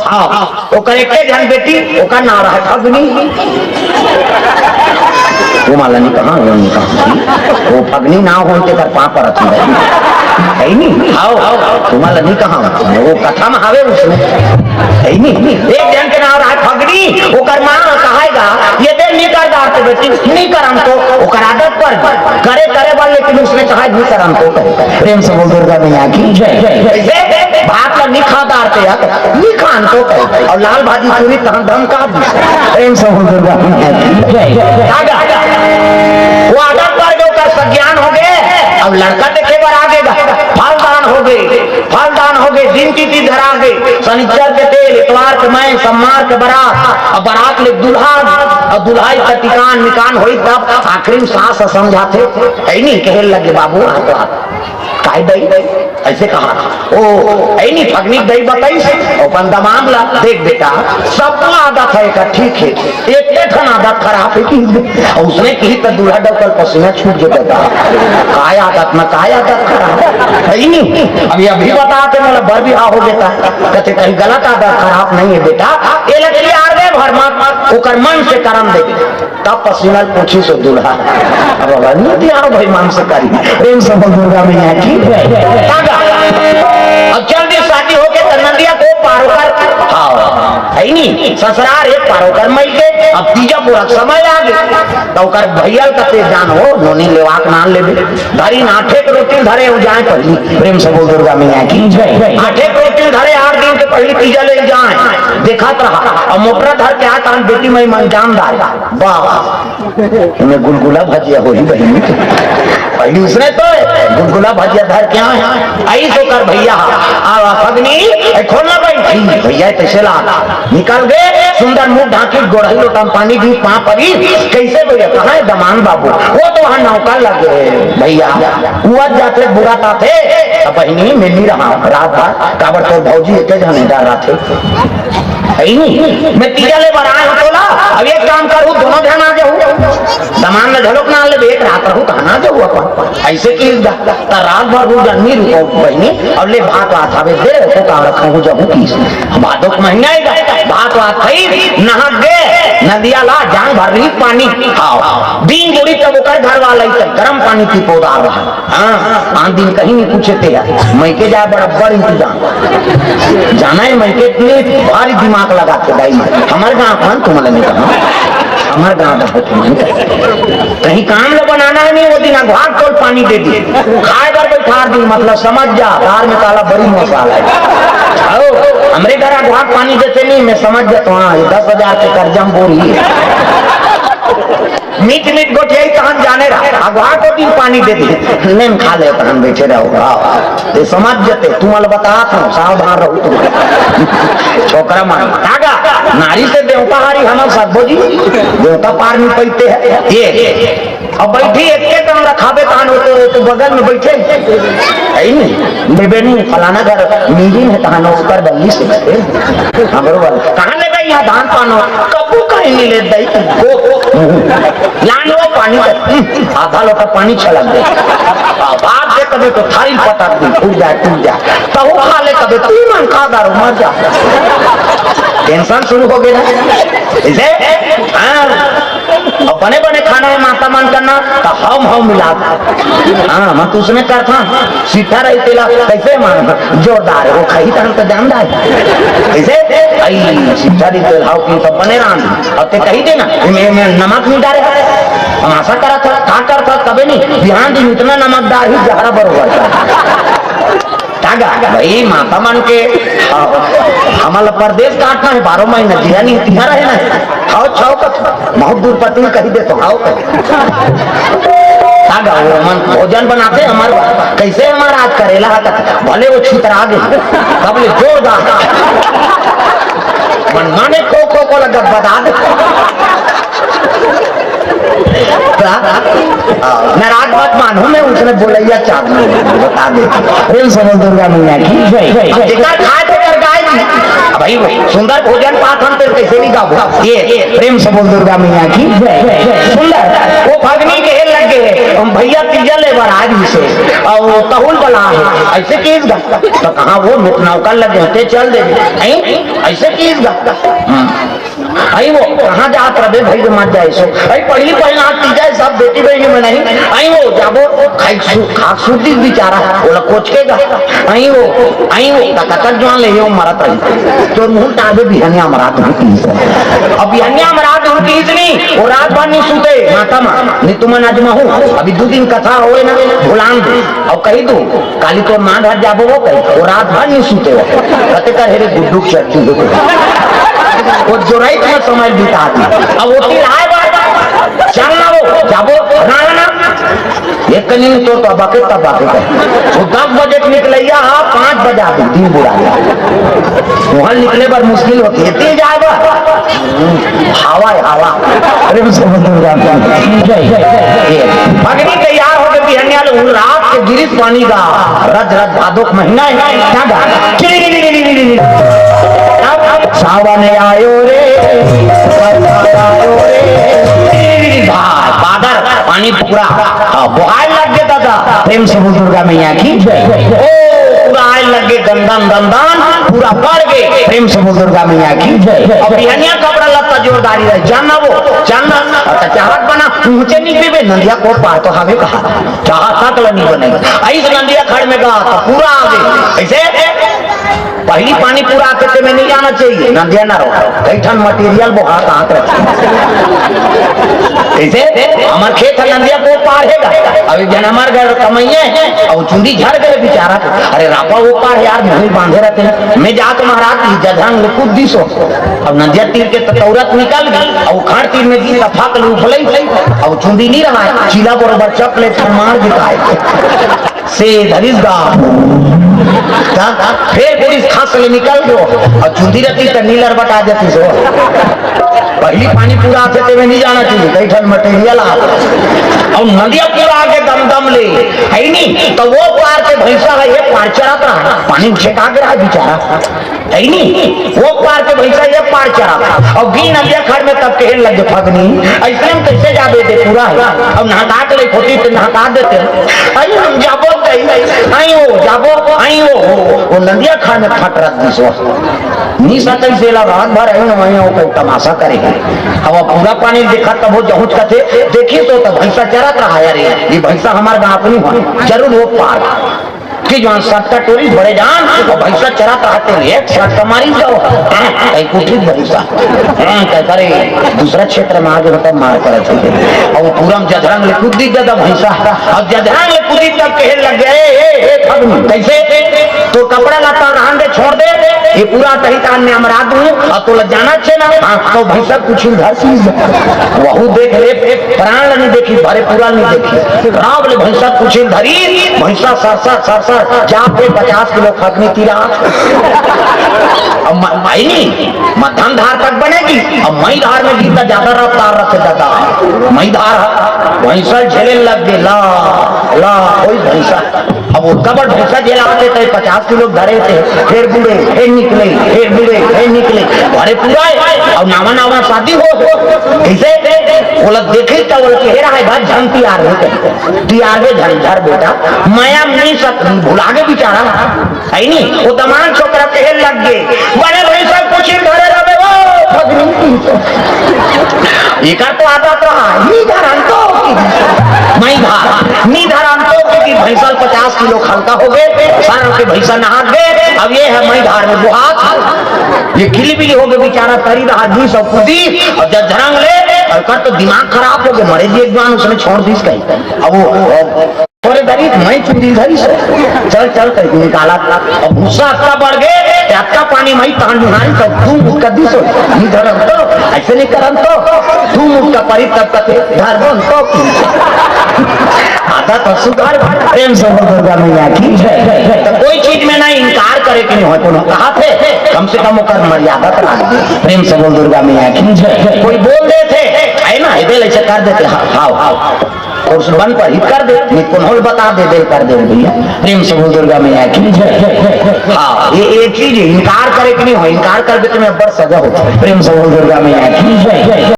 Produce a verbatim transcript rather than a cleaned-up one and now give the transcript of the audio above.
हाँ, ओकर एके झन बेटी, ओकर नाम रहा फगनी। वो माला नहीं कहा, वो नहीं कहा। वो फगनी ना हो, तेकर पाँव परत हँव। है नहीं? हाँ, वो माला नहीं कहा, वो कथा में हवे उसमें। है नहीं? एक झन के नाम रहा फगनी, ओकर माँ कहायगा, ये दे निकर दार ते बेटी, नहीं करम तो, ओकर आदत पर करे, करे वाले, लेकिन उसने कहा, नहीं करम तो करे। प्रेम से बोल दुर्गा मैया की जय। जय। भात ला निखा दार ते, निखान तो कहे। अउ लाल भाजी चूरी तहन धमका दी। प्रेम से बोल दुर्गा मैया की जय। कागा? वो आदत पर जो कर सज्ञान हो गए, अब लड़का देखे बर आ गए, फलदान हो गए, फलदान हो गए, दिन तिथि धरा गए, शनिचर के तेल, इतवार के मैं, सोमवार के बारात, अब बारात ले दुल्हा, अब दुल्हाई का टिकान मिकान होई तब आखिरी में सास समझाथे, है नहीं, कहे लगे, "बाबू, हाथ ला।" काय दई? ऐसे कहा। ओ, ऐ नी फगनी दई बताइस, अपन दमांद ला, "देख बेटा, सबका आदत है का ठीक है, एक ठन आदत खराब है कि।" और उसने की तो दूल्हा डबकल पसीना छूट गया बेटा। काय आदत ना, काय आदत खराब है ही नहीं। अब ये अभी बता के मोला बर बिहाव हो गया, कहते कहीं गलत आदत खराब नहीं है बेटा, ये लड़की आर गए भर मत, ओकर मन से करम दे। तब पसीना पूछी सो दूल्हा। अब अगर नहीं दिया हो भाई, मांग से करी। प्रेम से बोल दुर्गा मैया की। कागा। अब चल दी शादी होके तो नंदिया को पारोकर। हाँ, है नहीं, ससुरार एक पारोकर मई के। अब तीजा पूरा समय आ गया। तो ओकर भैया का ते जान हो, नोनी लेवाक नान लेबे। धरी ना आठे के रोटी धरे हो जाए पहली। प्रेम से बोल दुर्गा मैया की जय। आठे के रोटी धरे आठ दिन के पहली तीजा ले जाए। देखत रहा। और मोटरा धर के आए, तहन बेटी मई मन जानदार। वाह। एमे गुलगुला भजिया होही बहिनी। पहली उसने तो गुलगुला भजिया धर के आए। आई तो कर भैया, आ फगनी, ए खोलना भाई। आई भैया, कैसे ला? निकल गए, सुंदर मुंह ढांकी, गोड़ही लोटा में पानी दी, पाँव परी। कैसे भैया, कहाँ है दमान बाबू? वो तो वहाँ नौका लगे भैया, कुआ जाते बुरा ताथे। अब बहिनी, मैं नहीं रहा रात भर, काबर तोर भौजी एके जने डर रहा थे। है नहीं? मैं तीजा ले बर आए हूँ तोला। अब एक काम करूँ, दोनों झन आ जाहू। दमान ल घलोक ना ले, एक रात रहू, कहाँ ना जाहू अपन। ऐसे की दा-, त रात भर रुक जा, नहीं रुको बहिनी। अब ले भात वात हवे दे, ओको का रखा हूँ, जाहू की। भादो के महीना है, भात वात खाई, नहा गए, नदिया ला, जांग भर रही पानी। हाँ, दिन बुड़ी तब ओकर घर वाला ही तब गरम पानी पी पौदार रहा। हाँ, आन दिन कहीं नहीं पूछे थे यार, मइके जाए बड़ा बड़ इंतजाम। जाना है मइके इतने भारी दिमाग लगा के दाई, हमारे गाँव कौन तुम नहीं कहा, हमारे गाँव का हो तुम नहीं। कहीं काम ला बनाना है नहीं, वो दिन अघवार तोल पानी दे दी, खाए बर बैठार दी, मतलब समझ जा, दार में काला बड़ी मसाला है। आओ, हमरे घर अघवार पानी देते नहीं, मैं समझ जाता हूँ, हाँ, ये दस हजार के कर्जा में बोरी है। मीठ मीठ गोठियाई तहन जाने रहा, अगवा को दिन पानी दे दी, लेन खा ले तहन बैठे रहो। हाँ, ये समझ जते, तुम अल बतात हो, सावधान रहो तुम। छोकरा मन, कागा, नारी से देवता हारी हम सब बोली, देवता पार नहीं पैते हैं। ये, अब बैठी एक के कमरा खाबे तहन होते, तो बगल में बैठे, है नहीं, बेबे नहीं, फलाना घर मीटिंग है तहन ओकर बल्ली से, हमरो वाला, कहाँ ले गई यहाँ धान पानो? कबू कहीं नहीं ले दई तुमको। लान वो पानी का, हम्म, आधा लोटा पानी छलक दे। बाप दे कभी तो थारी पटक दी, टूट जाए, टूट जाए। तहु खा ले कभी, तू मन खा दारू, मर जा। टेंशन शुरू हो गया ना? इसे, हाँ। अब बने बने खाना है माता मन करना, तो हम हम मिला। हाँ, मैं तो उसमें करता। सीधा रही तेला, कैसे मान? जोरदार, वो खाई तहन तो जानदार। कैसे? आई, सीधा रही तेल, हाउ की तो बने राम। अब ते कही देना, मैं, मैं नमक नहीं डाले। हम आशा करा था, का कर था, कभी नहीं। बिहान दिन इतना नमकदार ही जहरा बरोबर था। कागा, भाई, माता मन के, आ, हमला परदेस काटना है, बारह महीना जिया नहीं, तिहा रहे ना। खाओ, छाओ, कथो। बहुत दूर पति कही दे तो खाओ, कथो। कागा, वो मन भोजन बनाते हमार बा-, कैसे हमार आज करेला हा कथो। भले वो छितरा गए, तब ले जोरदार। मन माने खो खो को लगा बता दे। हाँ, नाराज मत मानो, मैं उसने बोलैया चाहत नहीं, बता दे। प्रेम से बोल दुर्गा मैया की जय। अब जेकर खाए तेकर गाय अब भाई, सुंदर भोजन पाथन, तेला कइसे नइ गाबो? ये प्रेम से बोल दुर्गा मैया की जय। सुंदर, वो फगनी कहे लग गे, हम भैया तीजा ले बर आज ही से, अउ तहुल बला हे, अइसे किहिस गा। त कहाँ वो नुकनौका लगे होते चल दे, हैं? अइसे किहिस गा। हम्म। अई वो, कहाँ जात रबे भई के मत जाए सो। अई पढ़ी पढ़ना तीजा सब बेटी बहिनी में नहीं। अई वो, जाबो, खाई सु-, खा सुधी बिचारा, ओला कोचकेगा। अई वो, अई वो, त कतक जुवान ले हो मरत रही। तोर मुंह टाबे बिहनिया मरात होती है। अब बिहनिया मरात होती इतनी, वो रात भर नहीं सूते, माता माँ, नहीं तुमन अजमाहू। अभी दो दिन कथा होए ना, भुलान दे। अउ कही दूं, काली तोर माँ घर जाबो वो कही, वो रात भर नहीं सूते हो। कते कर हेरे गुड्डू के चट्टी हो। वो जोराई में समय बिता दी। अब वो तिल आए बार, चल ना वो, जाबो, ना, ना, ना। एक कनी में तो तबाके, तबाके कर। वो दस बजे के निकलैया हा, पाँच बजा दी, दिन बुरा गया। वहाँ निकले बर मुश्किल होती है, तेज आए बर। हवा है, हवा। अरे, उसे बंद हो जाता है। जय, जय, जय। ये, भगनी तैयार होके बिहनिया ले, उन रात के गिरिस पानी का, रज रज भादो का महीना है, क्या गा? चिड़ी, चिड़ी, चिड़ी, चिड़ी, चिड़ी। अब, अब सावन आयो रे, बरसात आयो रे, चिड़ी, चिड़ी, चिड़ी, बा-, बादर, पानी पूरा, हाँ, बोहाय लग गए दादा। प्रेम से बोल दुर्गा मैया की जय। ओ, पूरा आए लग गए दंदन, दंदन, पूरा पड़ गए। प्रेम से बोल दुर्गा मैया की जय। अब बिहनिया कपड़ा लत्ता जोरदारी रहे, जानना वो, जानना, अब तो चाहत बना, ऊंचे नहीं पीबे, नंदिया को पार तो हवे कहा, चाहत तक ला नहीं बने। ऐसे नंदिया खड़ में गा, तो पूरा आ गए। ऐसे पहली पानी पूरा आते ते में नहीं जाना चाहिए, नंदिया ना रहो, कई ठन मटेरियल बोहा कहाँ रखे। ऐसे हमार खेत है, नंदिया को पार है गा। अब एक जन हमार घर कमैया है, और चुंदी झड़ गए बेचारा। अरे रापा वो पार है यार, मुंह बांधे रहते हैं। मैं जाके महाराज की जधंग कुछ दिसो। अब नंदिया तीर के ततौरत निकल गई, और खाड़ तीर में दी तफाक ले उफलई, और चुंदी नहीं रहा है, चीला बरोबर चप ले मार दिखाए। से धरिस गा। का? फिर पुलिस खास ले निकल गयो, और चुंदी रहती तो नीलर बटा देती सो। पहली पानी पूरा आते ते में नहीं जाना चाहिए, कई ठन मटेरियल आ। और नंदिया पूरा आके दम दम ले, है नहीं, तो वो पार के भैंसा है, ये पार चरात रहा, पानी छेका के रहा बेचारा। है नी? वो पार के भैंसा ये पार चरा। और गी नंदिया खड़ में तब कहे लग फगनी, ऐसे हम कैसे जाबे दे पूरा है। अब नहका के ले होती तो नहका देते। अरे हम जाबो गई, आई हो, जाबो, आई हो। वो नंदिया खड़ में फट रख दी सो। नी सतई से ला रात भर आई हो, आई हो, कोई तमाशा करे है। अब वो पूरा पानी देखा तब वो जहुच कथे, देखी तो तब भैंसा चरत रहा है। अरे, ये भैंसा हमार गाँव अपनी हो, जरूर वो पार। कि जौन सट्टा टोरी बड़े जान, और भैंसा चरात रहते हैं, एक सट्टा मारी जाओ, हाँ, कहीं कुछ भैंसा, हाँ, कहीं करे, दूसरा क्षेत्र में आगे बता मार पड़े थे। और वो पूरा में जधरंग ले कूद दी दादा भैंसा, अब जधरंग ले कूदी तब कहे लग गए, "ए, ए, ए, फगनी, कैसे? तो कपड़ा लत्ता रहन दे, छोड़ दे, ये पूरा तही तान में हम रात हूँ, अब तो लग जाना अच्छे ना।" हाँ, तो भैंसा कुछ धर चीज, वहू देख ले, प्राण नहीं देखी, भरे पूरा नहीं देखी। राव ले भैंसा कुछ धरी, भैंसा सरसर, सरसर, जाके पचास किलो खगनी तीरा। अब म-, माई नहीं, मध्यम धार तक बनेगी। अब मई धार में गीता ज्यादा रफ्तार रखे दादा। मई धार ह, भैंसा झेले लग गए, ला, ला, कोई भैंसा। अब वो कबर भैंसा झेला आते थे, पचास किलो धरे थे, फिर बुड़े, फिर निकले, फिर बुड़े, फिर निकले। अरे पूरा है, अब नावा नावा शादी हो, कैसे? बोला देखे तो बोला कि हेरा है भाई, झन तियार हो गए, तियार हो झन झर बेटा, माया नहीं सक भुला के बेचारा, है नी? वो दमान छोकरा कहे लग गए, "बड़े भाई साहब कुछ ही धरे रहे वो फगनी।" एकर तो आदत रहा, "नी धरन तो की, मैं धार, नी धरन तो की।" भैंसा पचास किलो हल्का हो गए, सारा के भैंसा नहा गए, अब ये है मैं धार में बुहात, ये खिली बिली हो गए बेचारा, तरी रहा दी सब कुदी, और जब झरंग ले, और कर तो दिमाग खराब हो गए, मरे जी एक बार उसने छोड़ दी कहीं। अब वो, वो थोड़े धरी, मैं चुंदी धरी से। चल, चल, कहीं निकाला। अब गुस्सा अक्का बढ़ गए, कि अक्का पानी में तहन निहारी, तब तू मुक्का दी सो। नहीं धरन तो, ऐसे नहीं करन तो, तू मुक्का परी तब तक धरन तो की। आदत सुधार, प्रेम से बोल दुर्गा मैया की जय। तो कोई चीज में ना इनकार करे कि नहीं हो, कोनो कहा थे, कम से कम ओकर मर्यादा तो रख दे। प्रेम से बोल दुर्गा मैया की जय। कोई बोल दे थे, है ना, इधर ऐसे कर देते, हाँ, हाँ, हाँ। अउ बन पड़ही त कर दे, नहीं त कोनो ल बता दे, दे ल कर दे भैया। प्रेम से बोल दुर्गा मैया की जय। हाँ, ये, ये चीज है, इनकार करे के नहीं हो, इनकार करबे त मैं अब्बड़ सजा होथे। प्रेम से बोल दुर्गा मैया की जय।